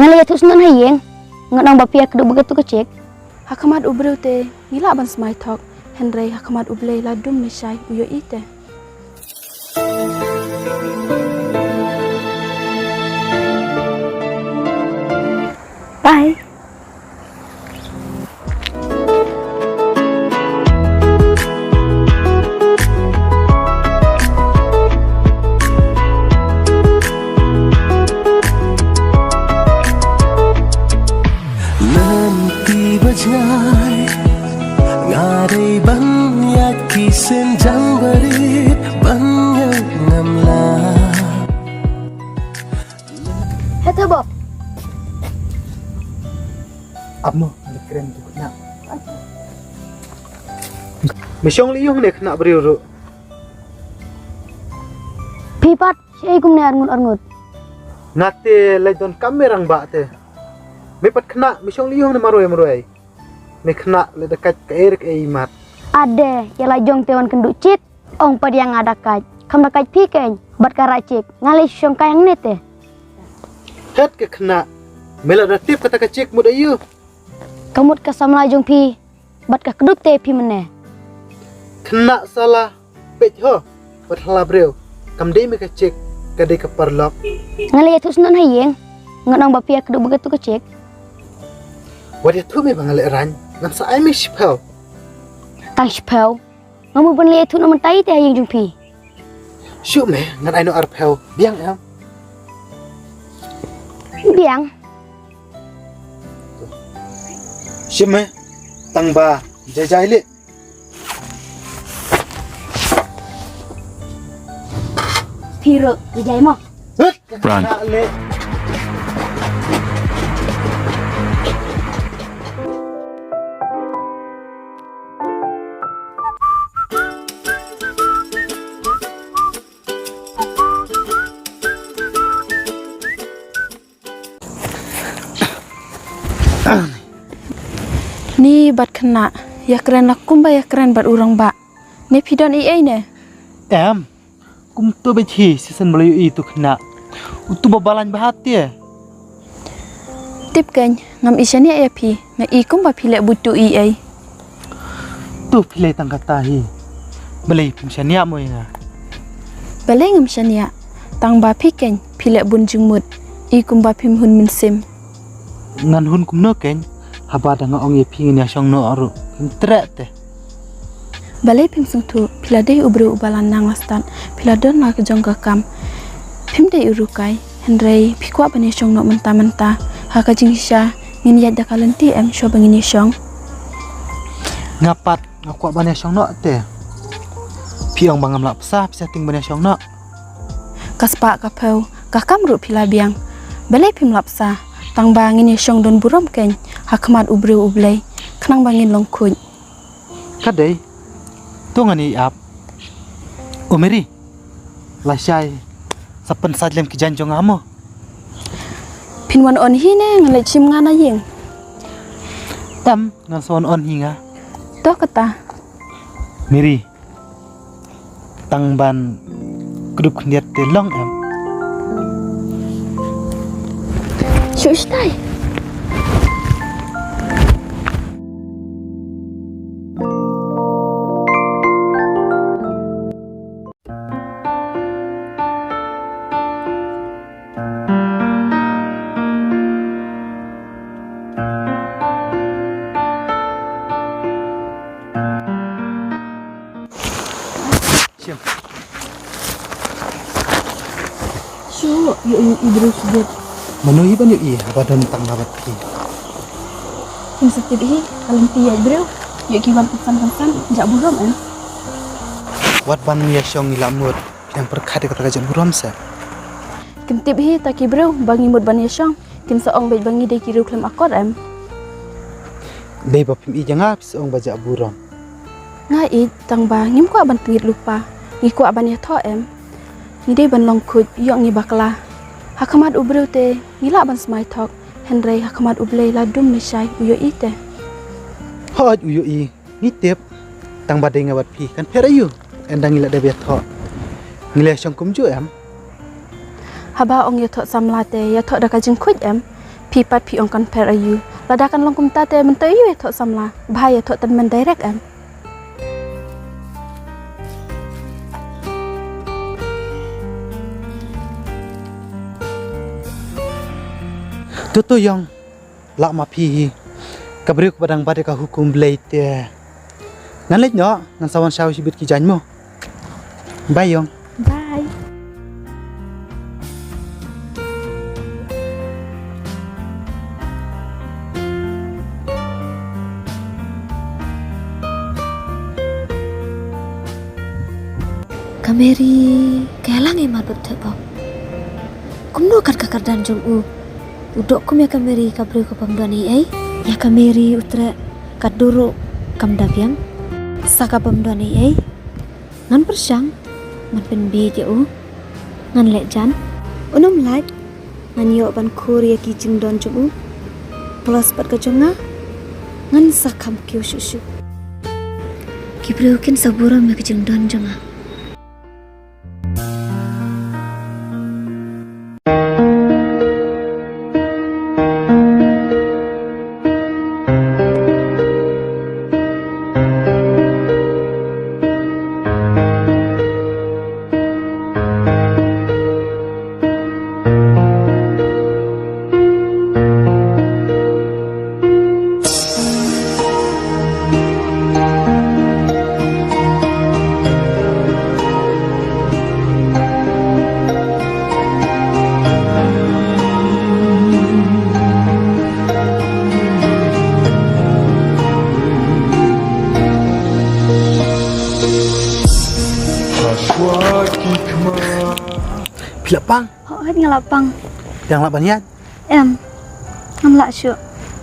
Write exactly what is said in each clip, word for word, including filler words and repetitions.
Nga la ïathuh sngewbha ha ïing. Ngan ong ba phi ïakdup bad katu ka chick. Ha khmat u briew te ngi lah ban smai thok, hynrei ha khmat U Blei la dum lashai u ïohi te. Bye. Lynti bajngai, nga dei ban ïaid ki sien jam barit ban ïa ngamla. Hei te Bob. Ap mo, nga la kren tu khynnah. Me shong lei ïa u ne khynnah briew ruh. Phi pat, shaei kumne arngut arngut. Nga te leit don kam me rangbah te. Me pat khynnah, me shong lei ïa u ne marwei marwei. Me khynnah leh da kait kaei re kaei mat. Ade, ïa la jong te wan kynduh chick. Ong pat ïa nga da kait. Kham da kait phi keiñ. Bad ka rah chick. Nga lei shong kai hangne te. Het ka khynnah. Me la da tip kata ka chick mut aïu. Ka mut ka samla jong phi. Bad ka kdup te phi mynne. Khynnah sala. Peit ho. Bad hala briew. Kam dei me ka chick. Ka dei ka paralok. Nga la ïathuh sngewbha ha ïing. Ngan ong ba phi ïakdup bad katu ka chick. Wat ïathuh me ba nga lehraiñ. Ngan sa ai me shiphew. Tang shiphew. Nga mut ban leit ïathuh na mynta ïa te ha ïing jong phi. Shu me, ngan ai noh arphew. Biang em? Biang. Shu me, tang ba jai jai leh. Phi ruh, jai jai mo. Run. Ni bad khynnah, ïakren la kumba ïakren bad u rangbah. Ne phi don ei ei ne? Em. Kumto beit hi, shisien ba la ïohi tu khynnah. Utu ba balang bha te. Tip keiñ, ngam i shaniah ïa phi, nga i kumba phi leh buit tu ei ei. Tu phi leh tang kata hi. Balei phim shaniah mo ïa nga? Balei ngam shaniah, tang ba phi keiñ, phi leh bun jingmut, i kumba phim hun mynsiem. Ngan hun kumno keiñ, haba da nga ong ïa phi ngin ïa shong noh ruh, phim treh te. Balei phim sngewthuh, phi la dei u briew uba la nang la stad, phi la don la ka jong ka kam. Phim dei u rukai, hynrei phi kwah ban ïa shong noh mynta mynta, ha ka jingshisha, ngin ïaid da ka lynti em shuwa ba ngin ïa shong. Nga pat, nga kwah ban ïa shong noh te. Phi ong ba ngam lah pisa, pisa tieng ban ïa shong noh. Ka spah ka phew, ka kam ruh phi la biang. Balei phim lah pisa, tang ba ngin ïa shong don burom keiñ, ha khmat u briew U Blei, khnang ba ngin long khuid. Ka dei, to ngan ïa ap. O Mary, lashai, sa pynsait lem ki jaiñ jong nga mo. Phin wan on hi ne, ngan leit shim nga na ïing. Em, ngan sa wan on hi nga. To kata. Mary, tang ban kdup khyndiat te long em? Shu stai. Shem. Shu ïohi i briew shibit. Mano hi ban ïohi haba don tang nga bad phi? Ngim sa tip hi, ka lynti ïa i briew. Ïoh ki wan kynsan kynsan, jah burom em. Wat ban ïa shong ngi la mut. Phi dang pyrkhat ïa kata ka jait burom seh. Kim tip hi ta ki briew ba ngi mut ban ïa shong, kin sa ong beit ba ngi dei ki riew khlem akor em. Dei ba phim ïeit ïa nga phi sa ong ba jah burom. Nga ïeit tang ba ngim kwah ban pyngit lypa, ngi kwah ban ïathoh em. Ngi dei ban long khuid ïoh ngi bakla. Ha khmat u briew te ngi lah ban smai thok, hynrei ha khmat U Blei la dum lashai u ïohi te. Hooid u ïohi. Ngi tip, tang ba dei nga bad phi kan pher aïu, ynda ngi la dep ïathoh. Ngi la shong kumjuh em. Haba ong ïathoh samla te, ïathoh da ka jingkhuid em. Phi pat phi ong compare aïu? Lada kan long kumta te mynta aïu ïathoh samla? Bha ïathoh tymmen direct em? To to ïong, lah ma phi hi. Ka briew kaba dang bat ïa ka hukum Blei te. Ngan leit noh, ngan sa wan shaw shibit ki jaiñ mo. Bye ïong. Bye. Ka Mary ka ïalang ei mar bad Thebok. Kumno kat ka kyrdan jong u? U doh kum ïa ka Mary ka briew ka bym don ei ei. Ïa ka Mary u treh ka dur ruh kam da biang. Sa ka bym don ei ei. Ngan pyrshang ban pynbieit ïa u. Ngan leh jan. Un ym lait. Ngan ïoh ban khur ïa ki jingdon jong u. Plus bad ka jong nga, ngan sa kham kiew shuh shuh. Ki briew kin sa burom ïa ka jingdon jong nga. Phi la pang? Hooid, nga la pang. Phi dang lah ban ïaid? Em, ngam lah shuh.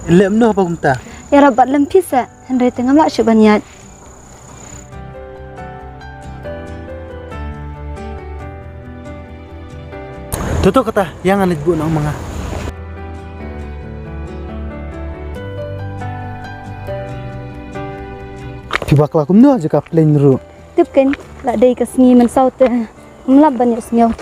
Leh kumno haba kumta? Ïarap bad lem phi seh, hynrei te ngam lah shuh ban ïaid. To to kata, ïa ngan leit buh noh ma nga. Phi bakla kumno jaka plane ruh? Tip kein, la dei ka sngi mynsaw te ngam lap ban ïohsngew.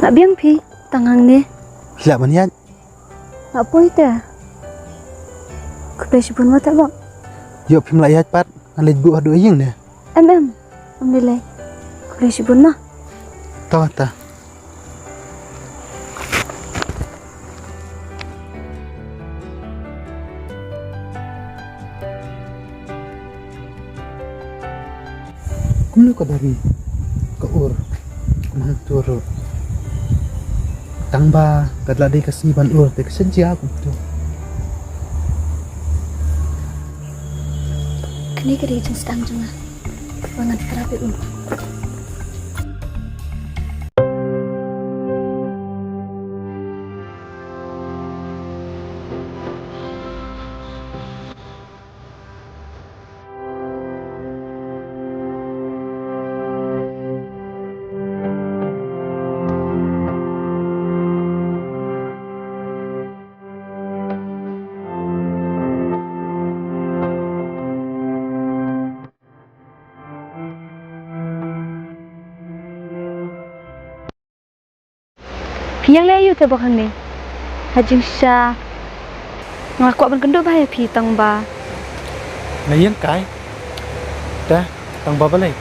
Lah biang phi tang hangne. Lah ban ïaid. Nga poi te. Khublei shibun mo Thebok. Ïoh phim lah ïaid pat, ngan leit buh haduh ïing ne. Em em. Ym lei lei. Khublei shibun mo. To ta. Kumno ka bari ka ur, kumno ka ur. Tang ba ka la dei ka sngi ban ur te ka shet jia kumto. Kane ka dei jingsdang jong nga ba ngan trap ïa u. Phi ïeng leh aïu te bok hangne? Ha jingshisha nga la kwah ban kynduh bha ïa phi tang ba. Nga ïeng kai. Te tang ba balei?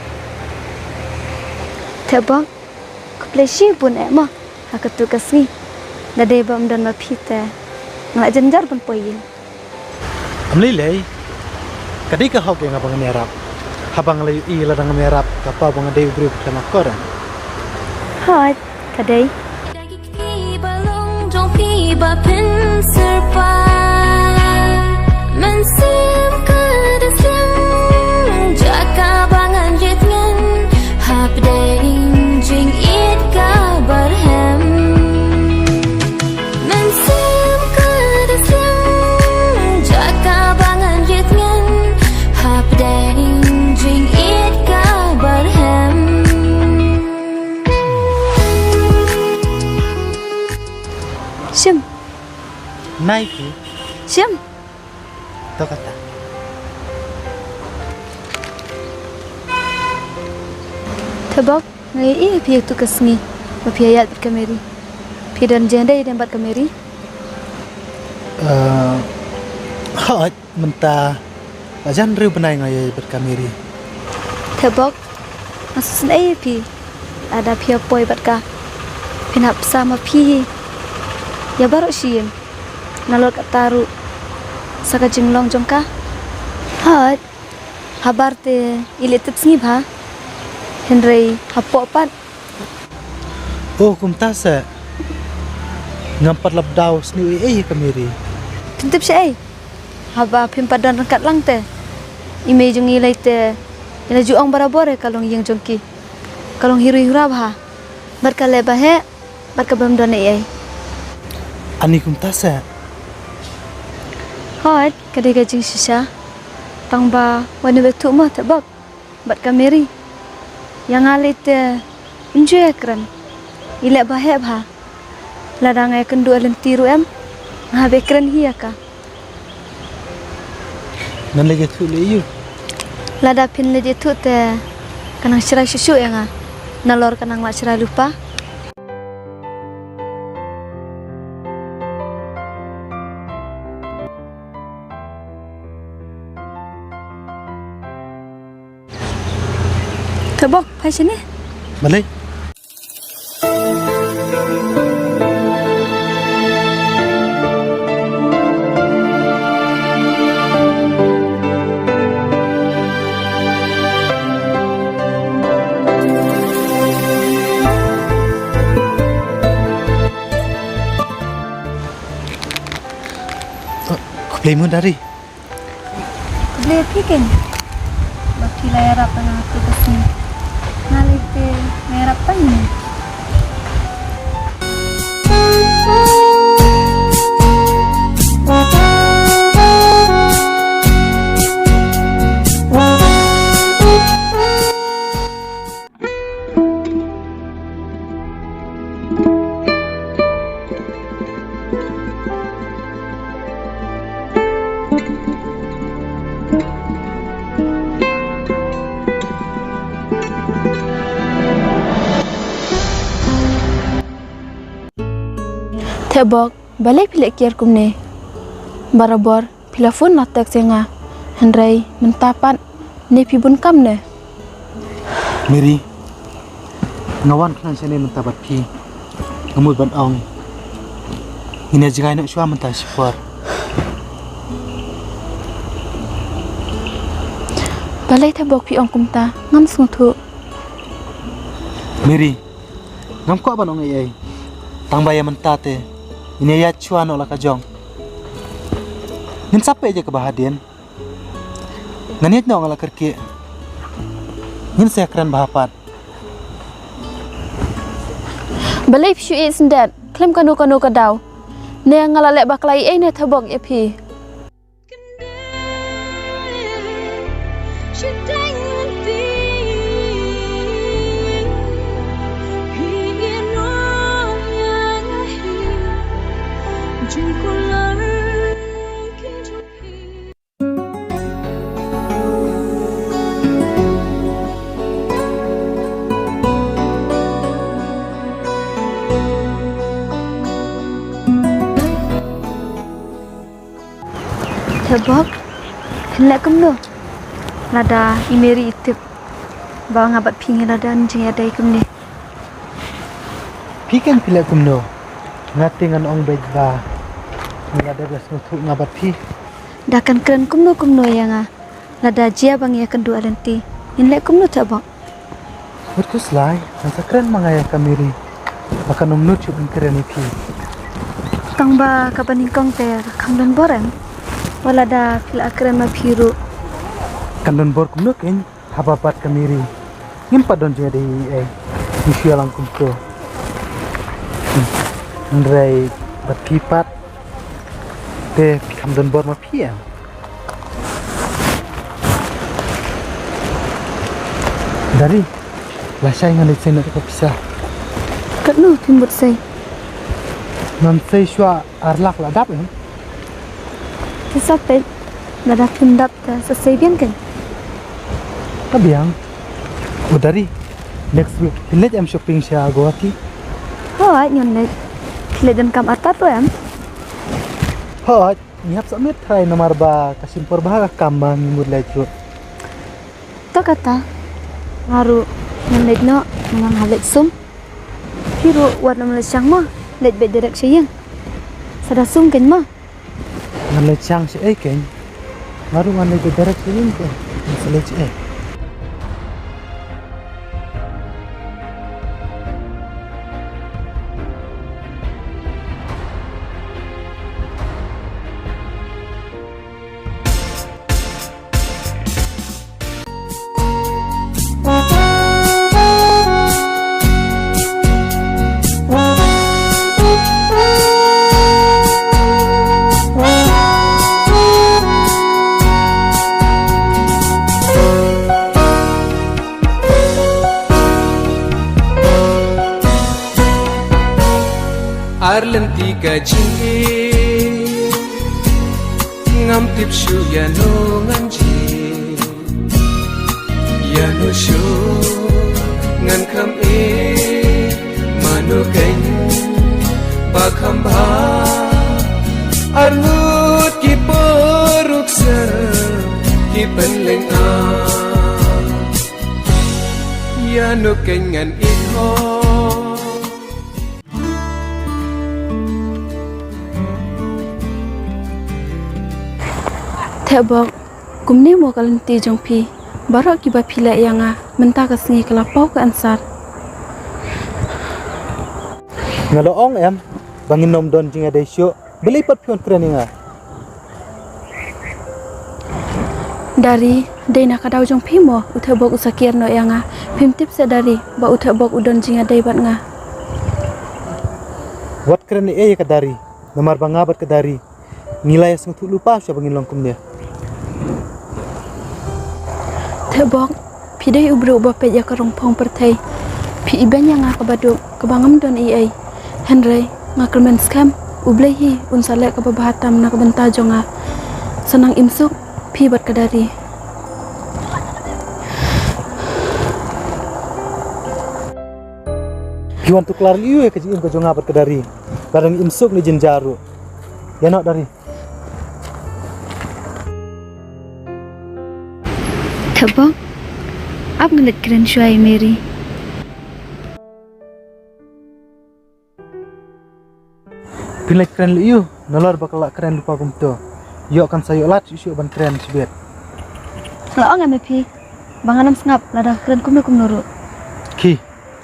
Te bok, khublei shibun eh mo ha katu ka sngi. Da dei ba ym don ma phi te nga la jynjar ban poi ïing. Ym lei lei. Ka dei ka hok ïa nga ba ngan ïarap. Haba nga la ïohi lada ngam ïarap ka paw ba nga dei u briew ba khlem akor. Hooid, ka dei. Mynsiem ka da siem jaka ba ngan rit ngan hapdeng jingïeit ka barhem. Mynsiem ka da siem jaka ba ngan rit ngan hapdeng jingïeit ka barhem. Nai phi. Shim. To kata. Te Bok, nga ïohi phi tu ka sngi ba phi ïaid bad ka Mary. Phi don jingïadei dem bad ka Mary? Eh, hooid, mynta la jan hynriew bnai nga ïaid bad ka Mary. Te Bok, nga sngewsynei ïa phi. Lada phi ïa poi bad ka, phin hap bsa ma phi hi ïa baroh shi ïing, nalor kata ruh sa ka jinglong jong ka. Hooid, habar te i leh tip sngi bha, hynrei hapoh pat. Oh, kumta se. Ngam pat lap daw sniew ei ei ïa ka Mary. Phin tip shaei? Haba phim pat don ryngkat lang te, i mei jong ngi lei te i la ju ong barabor ïa ka longïing jong ki. Ka long hi ruh hi hura bha, bad ka leh ba heh, bad ka bym don ei ei. Ani kumta se? Hooid, ka dei ka jingshisha. Tang ba wat nym ithuh mo Thebok bad ka Mary. Ïa nga lei te, ym ju ïakren. I leh ba heh bha. Lada nga ïakynduh ïa lynti ruh em, nga hap ïakren hi ïa ka. Ngan leit ïathuh lei ïa u. Lada phin leit ïathuh te, ka nang shrai shuh shuh ïa nga. Nalor ka nang lah shrai lypa. Thebok, phai shane. Balei? Khublei mo Dari. Khublei phi keiñ. Ba phi la ïarap ïa nga ha katu ka sngi. Nga lei te nga ïarap tang ïa me. Thebok, balei phi leh kiar kumne? Barabor phi la phone la text ïa nga, hynrei mynta pat ne phi bun kam ne? Mary, nga wan khnang shane mynta bad phi. Nga mut ban ong, ngin ïa jngai noh shuwa mynta shipor. Balei Thebok phi ong kumta? Ngam sngewthuh. Mary, ngam kwah ban ong ei ei. Tang ba ïa mynta te, ngin ïa ïaid shuwa noh la ka jong. Ngin sa peit ïa kaba hadien. Ngan ïaid noh nga la kyrkieh. Ngin sa ïakren bha pat. Balei phi shu ïeit syndet khlem kano kano ka daw? Ne nga la leh bakla ei ei ne Thebok ïa phi? Thebok, phin leh kumno lada i Mary i tip ba nga bad phi ngi la don jingïadei kumne? Phi keiñ phi leh kumno? Nga te ngan ong beit ba nga la dep ïa sngewthuh nga bad phi. Da kan kren kumno kumno ïa nga lada jia ba ngi ïakynduh ïa lynti, ngin leh kumno Thebok? Wat khuslai, ngan sa kren ma nga ïa ka Mary ba kan ym nud shuh ban kren ïa phi. Tang ba kaba nyngkong te ka kham don bor em? Wat lada phi la kren ma phi ruh. Kan don bor kumno keiñ, haba bad ka Mary ngim pat don jingïadei ei ei. Ngi shu ïalang kumto. Hmm. Hynrei bad phi pat te phi kham don bor ma phi em? Dari, lashai ngan leit sei noh ka pisa. Katno phim bud sei? Ngan sei shuwa ar lak la dap em? Sa peit, lada phim dap te sa sei biang kein. Ka biang. O Dari, next week phin leit em shopping sha Guwahati? Hooid, ngan leit. Phi leit donkam artat ruh em? Hooid, ngi hap submit tharai namar ba ka shim por bha ka kam ba ngi mut leit ruh. To kata, nga ruh ngan leit noh, nga nang hap leit sum. Phi ruh wat nym leit shang mo, leit beit direct sha ïing. Sa da sum kein mo. Ngan leit shang shaei kein? Nga ruh ngan leit beit direct sha ïing kein. Ngan sa leit shaei? Ar lynti ka jingim, ngam tip shuh ïano ngan jied, ïano shuh ngan kham ïeit, mano kein ba kham bha. Ar ngut ki por ruh seh ki pynlyngngoh, ïano kein ngan ïeit ho. Theh Bok, kumne mo ka lynti jong phi? Baroh kiba phi leh ïa nga, mynta ka sngi ka la paw ka ansar. Nga la ong em ba ngin ym don jingïadei shuh. Balei pat phi wan kren ïa nga? Dari, dei na ka daw jong phi mo u Theh Bok u sakiar noh ïa nga. Phim tip seh Dari ba u Theh Bok u don jingïadei bad nga. Wat kren ei ei ïa ka Dari, namar ba nga bad ka Dari ngi la ïa sngewthuh lypa shuwa ba ngin long kumne. Theh Bok, phi dei u briew uba peit ïa ka rong phong pyrthei. Phi ibeiñ ïa nga kaba duk, kaba ngam don ei ei. Hynrei nga kyrmen skhem, U Blei hi un sa leh kaba bha tam na ka bynta jong nga. Sa nang im suk phi bad ka Dari. Phi wan tuklar ïa u ïa ka jingim ka jong nga bad ka Dari. Ka dang im suk ne jingjia ruh. Ïa noh Dari. Theh Bok, ap ngan leit kren shuwa ïa i Mary. Phin leit kren leh ïa u, nalor ba ka la kren lypa kumto. Ïoh kan sa ïoh lad shuh shuh ban kren shibit. La ong em ïa phi ba ngan ym sngap lada kren kumno kumno ruh. Ki,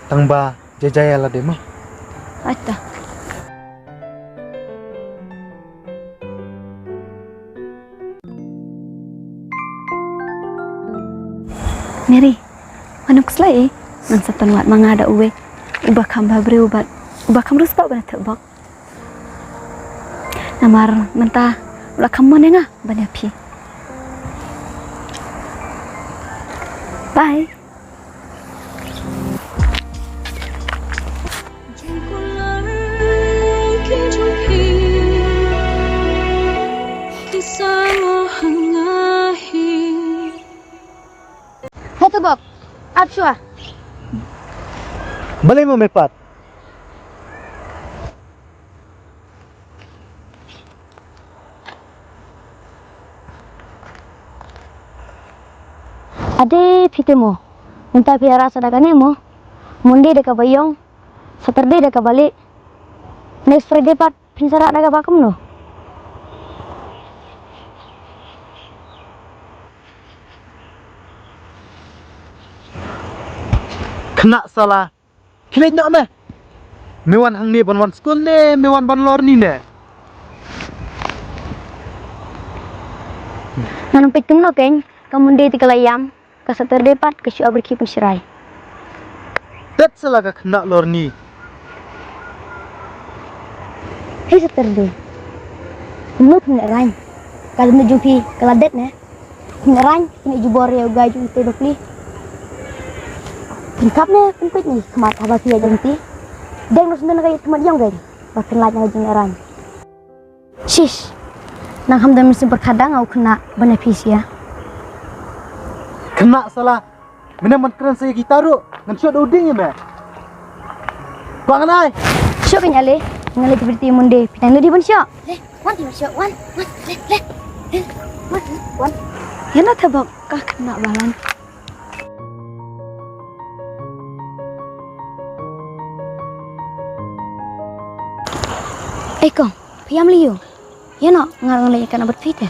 tang ba jai jai ïa lade mo. Ata. Mary, wat nym khuslai, ngan sa pynwad ma nga da uwei uba kham bhabriew bad uba kham riewspah ban ïa Theh Bok. Namar mynta u la kham mon ïa nga ban ïa phi. Bye. Hei Theh Bok, ap shuwa. Balei mo me pat? Ade phi te mo. Mynta phi ïa rah sa da kane mo. Monday da kaba ïong. Saturday da kaba leh. Next Friday pat phin sa rah da kaba kumno? Khynnah sala. Khie leit noh me. Me wan hangne ban wan skul ne me wan ban lorni ne? Ngan ym peit kumno kein, ka Monday te ka la ïam, ka Saturday pat ka shu ap rkhie pynshrai. Tet sala ka khynnah lorni. Hei Saturday. Kumno phin ïa rang? Ka lynti jong phi ka la det ne? Phin ïa rang, phin ïa jubor ïa u guy jong te bapli. Phin khap ne phin peit ne khmat haba phi ïa jong te. Deng noh sendon ka ïa khmat ïong deng. Ba phin lait na ka jingïarang. Shish. Nang ham da mynsiem pyrkhat da nga u khynnah ban ïa phi sha. Khynnah sala. Mynne man kren sa ïa kita ruh. Ngan shu da u ding ïa me. Kwah ngan ai. Shu ka nya le. Nga le ka birthday Monday. Phi tang dudi ban shu. Le, wan ti ban shu. Wan, wan, le, le. Le, wan, wan. Ïa na thabok ka khynnah balang. Ei kong, phi ïam lei ïa u. Ïa no, nga rang lei ïa ka na bad phi te.